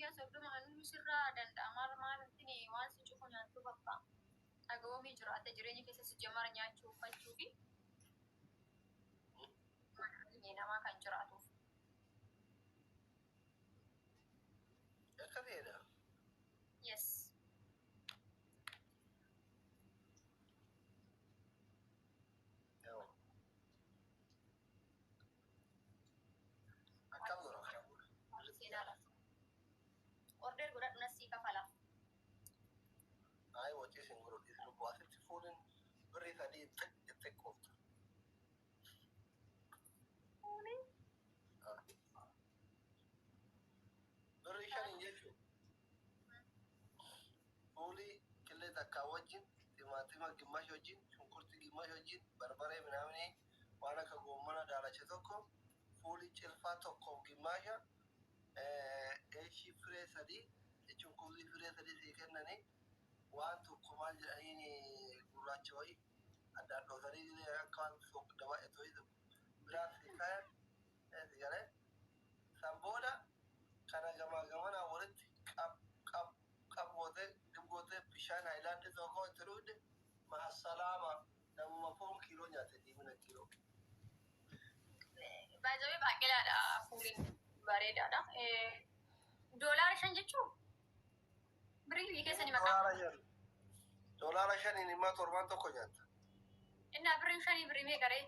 Guyyaa 30 anuyyuu sirraa danda'a maal maal intini waan si cufu nyaattu bakka dhaga'oomii jiraata jireenya keessa si jamara nyaachuu uffachuu fi mana namaa kan jiraatuuf. Akka ta'edha. Yes. Yaw. Akkam godha kana booda? Seenaadha. Order godhadhu, nasii kafala. Ay, wacii isin godhu dhiisi lubbuu, asitti fuulin birrii 3 xiq jettee qoofta. Fuulii? Birrii 5n jechuun fuulii killee takkaa wajjin, timaatima gimmash wajjin, shunkurtii gimmash wajjin, barbaree minaaminii waan akka goommana daalacha tokko, fuulii cilfaa tokkoof gimmaasha, eeshii firee 3 jechuun kubzii firee 3 sii kennanii, waan tokko maal jedhaniin gurraacha wayii addaan dhoosanii akka waan soogidda baay'atu wayii tokko biraan sii kaayan si galee. San booda kana gamaa gamanaa walitti qab qab qab gootee dib gootee bishaan hayilaandii tokko itti dhugde, mahasalaama, namuma foon kiiloo nyaate diimina kiiloo. Baay'ee baaqelaadha, fuuliin bareedaadha. Doolaara 5 jechuun birrii biyya keessanii maqaa. Doolaara 5. Doolaara 5n immoo torban tokko nyaatta. Innaa birriin 5 birrii meeqa ree?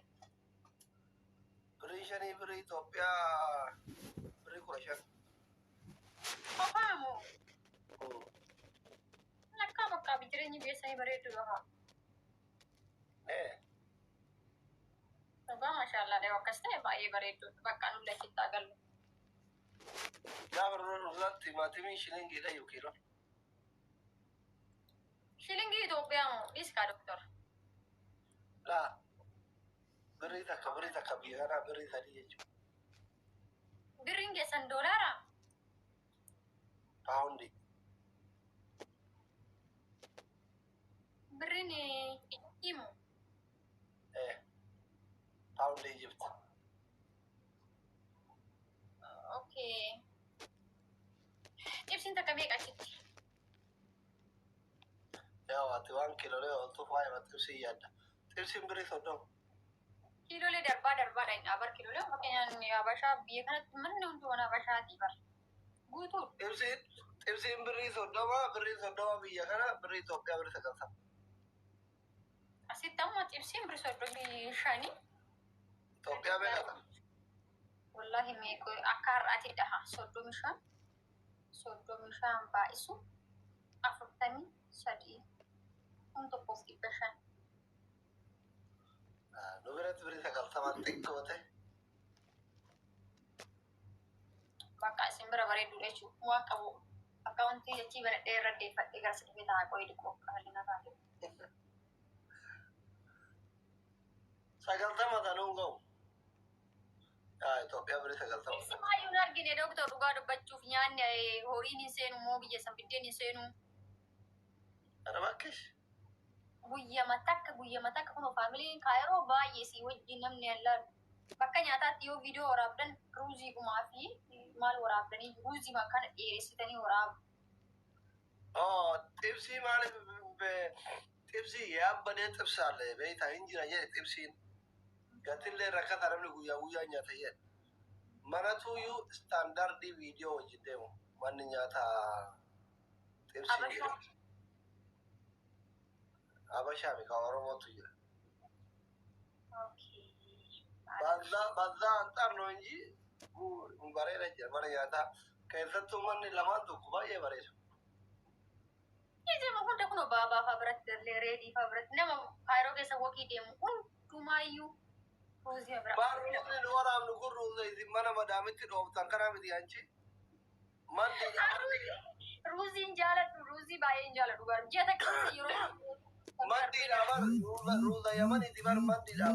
Birrii 5 birrii Itoophiyaa birrii 15. Qofaa moo? Lakkaa bakka jireenyi biyya sanii bareedduu baha. Eh. Dhugaa maashaallah dhiyoo akkas ta'e baay'ee bareeddu, bakka nu lachitti agallu. Gaafa dura dhufnaan timaatimiin shilingiidha iyyuu kiiloo. Shilingii Itoophiyaa moo dhiiskaa doktor? Laa, birrii takka, birrii takka biyya kanaa birrii 3 jechuudha. Birriin keessan doolaara? Paawundii. Birriin Ijiptii moo? Eh. Paawundii Ijipti. Okay. Xibsiin takka meeqa achitti? Yaa, ati waan kiiloolee ooltuuf waa'ee xibsii yaadda. Xibsiin birrii 30. Kiiloolee darbaa darbaadha inni abar kiiloolee, fakkeenyaan Habashaa biyya kanatti manni hundi waan Habashaatii bar. Guutuu. Xibsiin birrii 30, birrii 30 biyya kana birrii Itoophiyaa birrii 90. Asitti amma xibsiin birrii 35. Itoophiyaa meeqa ta'a? Wallahi meeqa akka har'aati dhaha, 35, 35 baay'isu 43, 1500. Nu biratti birrii 90 xiqqoo ta'e. Bakka isin bira bareedduudha jechuudha. Waan qabu akka wanti jechii banadhee irra deeffadhee gara si dhufee taa'aa qo'ee dhiqoo qalina taa'ee. 90 tanuun ga'u. Yaa, Itoophiyaa birrii 90. Isumaayyuu hin argine doktor, dhugaa dubbachuuf nyaanni horiin hin seenu moo biyya san biddeen hin seenu. Kana bakkish. Guyyama takka, guyyama takka kun faamiliin kaayiroo baay'ee si wajjin namni allaalu. Bakka nyaataatti yoo viidiyoo waraabdan ruuziidhumaa fi maal waraabdanii ruuzii kana dheeressitanii waraabu. Oh, xibsii maaliif xibsii yaabbadee xibsaalee beektaa hin jira jedhe, xibsiin. Gatillee rakkata, namni guyyaa guyyaa nyaata jedhe. Manatuyyuu istaandardii viidiyoo wajjin deemu manni nyaata xibsii Habashaa. jedhu. Habashaa fi kan Oromootu jira. Okay. በዛ አንጻር ነው እንጂ bareeda jira mana nyaataa keessattuu, manni lamaan tokko baay'ee bareeda. Ijema hunda kun baabaa fa'aa biratti illee reedii fa'aa biratti nama kaayiroo keessa walk deemu hundumaayyuu ruuzii bira. Baarruuzni nu waraabnu kun ruuza isin mana madaamitti dhooftan kana miti anchi. Manni Ruuziin jaaladhu, ruuzii baay'een jaaladhu garuu ji'a takka keessa yeroo Mandiidha bar, ruuza ruuza Yamaniiti bar, mandiidha.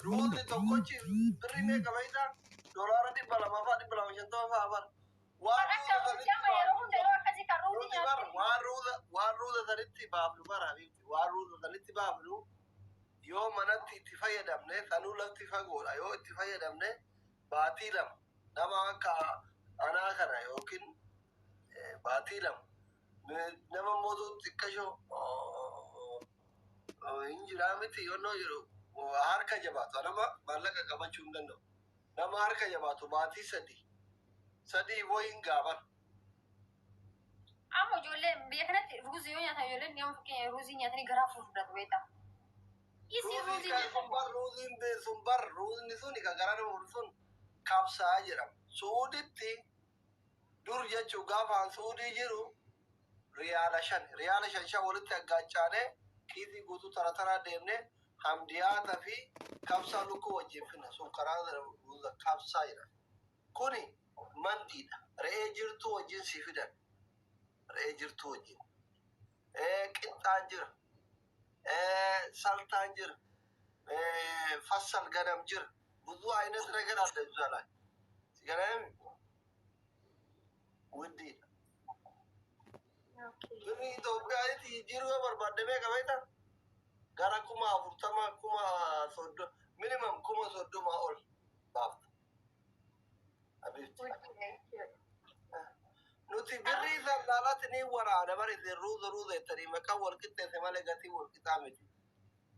Ruuzni tokkochi birrii meeqa beektaa? Doolaara 200 fa'a, 250 fa'a bar. Waan Akka ruuza sanitti jama yeroo hunda yeroo akkasii kan ruuzii Nuti bar nyaattu. waan ruuza sanitti baafnu bar, habiibti, waan ruuza sanitti baafnu yoo manatti itti fayyadamne, sanuu lafti fagoodha, yoo itti fayyadamne baatii 2 nama akka anaa kana yookiin Baatii 2. Nama mootu xiqqashoo hin jiraa miti yonnoo jedhu harka jabaatu. Nama maallaqa qabachuu hin danda'u. Nama harka jabaatu baatii 3. Sadii booyin gaaban. Amma ijoollee biyya kanatti ruuzii yoo nyaatan, ijoolleen nama fakkeenya ruuzii nyaatanii garaa furdatu beektaa. Isi Ruuzii ruuzii kan sun nyaatan. Bar ruuziin sun, bar ruuzni sun kan garaa nama furdu sun kabsaa jedhama. Suuditti dur jechuun gaafa an Suudii jiru riyaala 5, riyaala shan shan walitti aggaaccaanee kiisii guutuu tara taraa deemnee hamdiyaata fi kabsaa lukkuu wajjin finna. Sun karaa ruuza kabsaa jedhama. Kuni mandiidha. Re'ee jirtuu wajjin si fidan. Re'ee jirtuu wajjin. Qixxaan jira. Saltaan jira. Fassal ganam jira. ብዙ አይነት ነገር አለ እዛ ላይ ሲገናኝ ውዲidha. Birri Itoophiyaatti jijjiiruu yoo barbaadde meeqa beektaa? Gara 40,000, 30,000, minimum 30,000 ol baafta. Abiibti. Nuti birrii san laalatti ni waraana bari isin ruuza ruuza jettanii maqaa wal qixxeesse malee gatii wal qixxaa miti.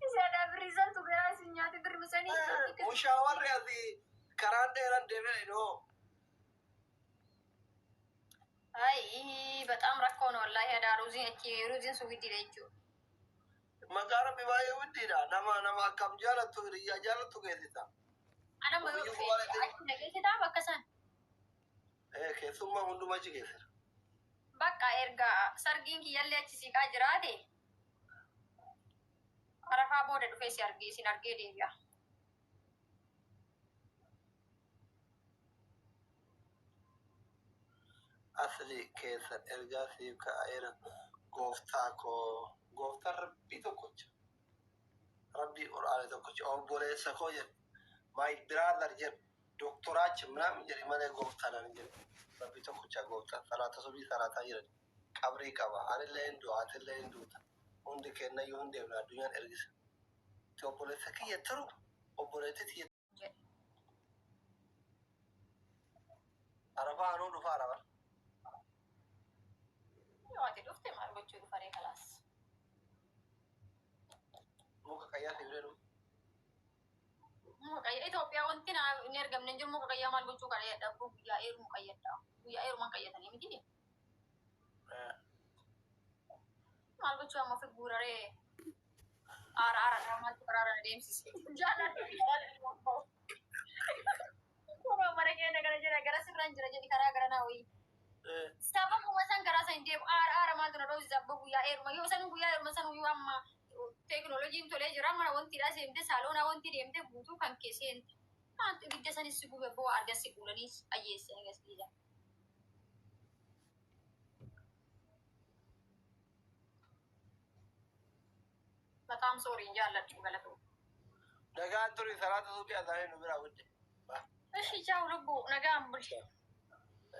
Isaadha, birrii santu garaa isin nyaate, birri sanii. Mushaawarri asii karaan dheeran deemee inoo. Ay, በጣም rakkoo ነው wallahi adaa ruuziin achi ruuziin sun widdiidha jechuudha. Maqaa Rabbi baay'ee widdiidha. Nama akkam jaalattu, hiriyyaa jaalattu geessisa. Ana yoo Ofiyyuu dhufe kumalee achi na geessitaa bakka san. Keessummaa hundumaa achi geessisa. Bakka erga sargiin kiyyallee achi siqaa jiraate, Arafaa booda dhufee si argee isin argee deebi'a. Asli keessan ergaa siif kaa'eera, gooftaa koo, gooftaan Rabbii tokkocha. Rabbii qur'aana tokkocha, obboleessa koo jedhe, my brother jedhe, doktoraachi ምናምን jedhe malee gooftaan ani jedhe. Rabbii tokkocha gooftaan salaata subii salaataa jiran qabrii qaba. Anillee hin du'a, atillee hin duuta. Hundi kennayyuu hin deemna, addunyaan ergisa. Ti obboleessa kiyya tiru, obboleettii tiyya jedhe. Arafaa anuu dhufa araban. Yoo ati dhufte maal gochuu dhufaree kalaas. Muka qayyaa siif jedhu. Muka qayyaa Itoophiyaa wanti naa hin ergamne hin jiru. Muka qayyaa maal gochuu qayyadha? Guyyaa eerumu qayyadha. Guyyaa eeruman qayyatanii miti. Maal gochuu amma ofi guuraree aara aara maaltu karaa irra deemsise. Jaalladhu. Kunoo mana keenya gara jira, gara sirraan jira jedhi, karaa gara naa wayii. Sababuma san karaa san deemu aara aara maaltu na dhoofisa abba guyyaa eeruma yoo san guyyaa eeruma san iyyuu amma teekinooloojiin tolee jira, mana wantiidha seente, saaloonaa wanti deemte guutuu kan kee seente. Maaltu ibidda sanis si gube boo arga si quulanii ayyeessanii gasiidha. በጣም sorry, jaalladhu, galatoo. Nagaan turi, salaata suuqii asaanii nu biraa wudde. እሺ, ቻው lubbuu, nagaan bulche. Ba.